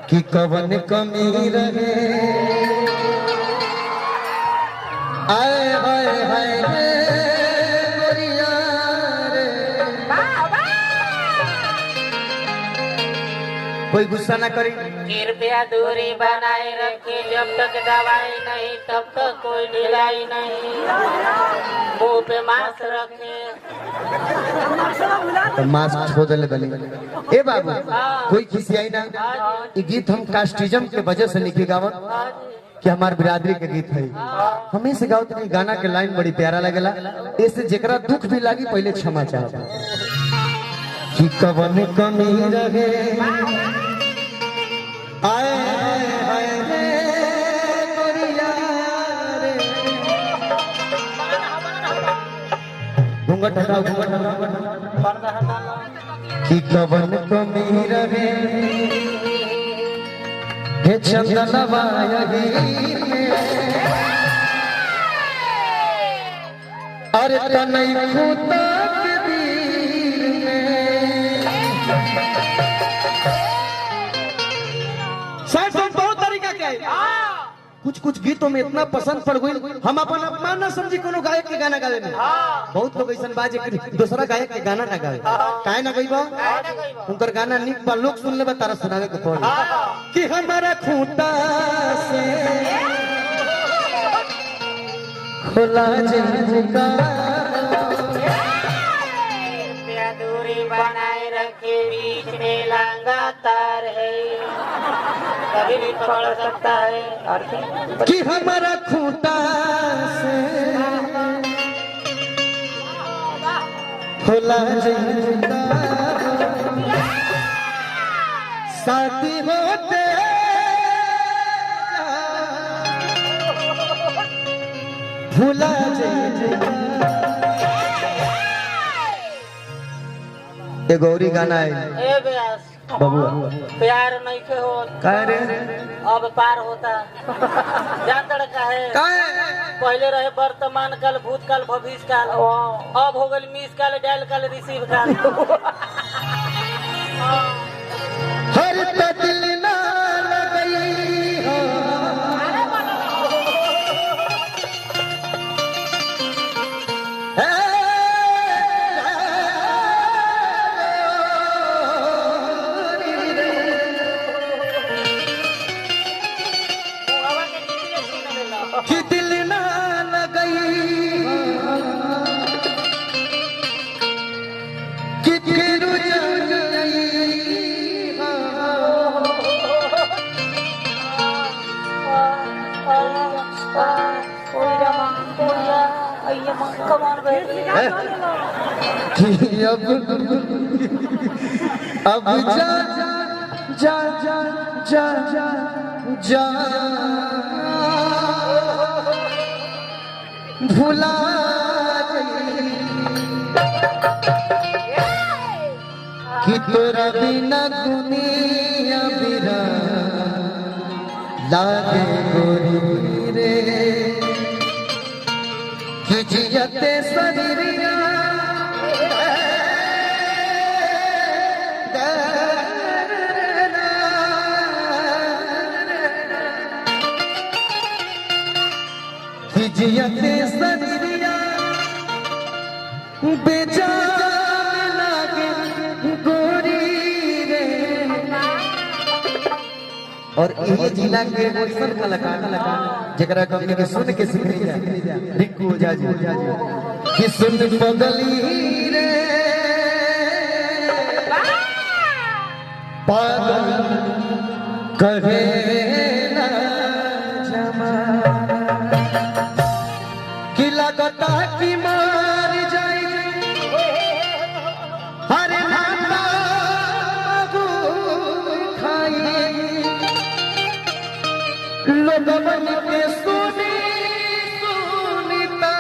कि कवन कमी रहे आए हाय हाय रे गोरिया रे। कोई गुस्सा ना करे। कृपया दूरी बनाए रखें, जब तक दवाई नहीं तब तक कोई ढिलाई नहीं। मुंह पे मास्क रखें। तो मास्क छोड़ दे बनी। ए बाबू कोई खिसियाई ना। ये गीत हम कास्टिज्म के वजह से लिखे गावत कि हमार बिरादरी के गीत है। हमें से गावत नहीं, गाना के लाइन बड़ी प्यारा लगेला। इससे जेकरा दुख भी लागी पहले क्षमा चाहब कि कवन कमी रहे आए हाय रे गोरिया रे। घूंघट हटाओ, घूंघट हटाओ। कि कवन कमी रहे हे चंदनवा यही में। अरे तनई खूता के वीर में। सर बहुत तरीका के कुछ कुछ गीतों में इतना पसंद पड़ गई, हम अपन अपमान ना समझी कोनो गायक के गाना गावे में। बहुत लोग ऐसा बाजे कि दूसरा गायक के गाना ना गावे। काहे ना गईबा? उनकर गाना निक बा, लोग सुन लेबा, तारा सुनावे के पड़ी कि हमारा खूंटा से खुला जिनका। कृपया दूरी बनाए रखे, बीच में लांगा तार है, कभी भी पकड़ सकता है। कि हमारा खूंटा से खुला जिनका साथी होते भूला जिनका। ये गौरी गाना है। ए व्यास बबुआ प्यार नहीं के हो काहे रे अब पार होता। जानता काहे? पहले रहे वर्तमान काल, भूतकाल, भविष्य काल, अब हो गई मिस काल, डायल काल, रिसीव काल। हर दिल ना लगई हो। कि दिल ना लगई कि फिर गई। कि अब जा जा जा जा जा भुला गई कि तोरा बिना दुनिया बिरा लागे गोरी रे। कि जियते शरीरिया जियते शरीरिया बेजान लागे गोरी रे। और ये जिला के ऐसन कलाकार जेकरा हमनी के सुन के सीखनी जा, रिंकू ओझा जी कि सुन पगली रे पागल कहे ना जमाना कि लगता कि मार जाए हरे नाता खाई लोगवन के सुनी सुनता।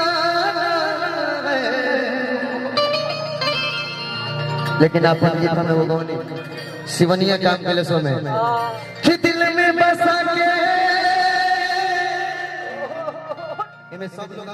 लेकिन अपन गीत में वो गौनी शिवनिया काम के सो में कि दिल में बसा के एमे सब लोग।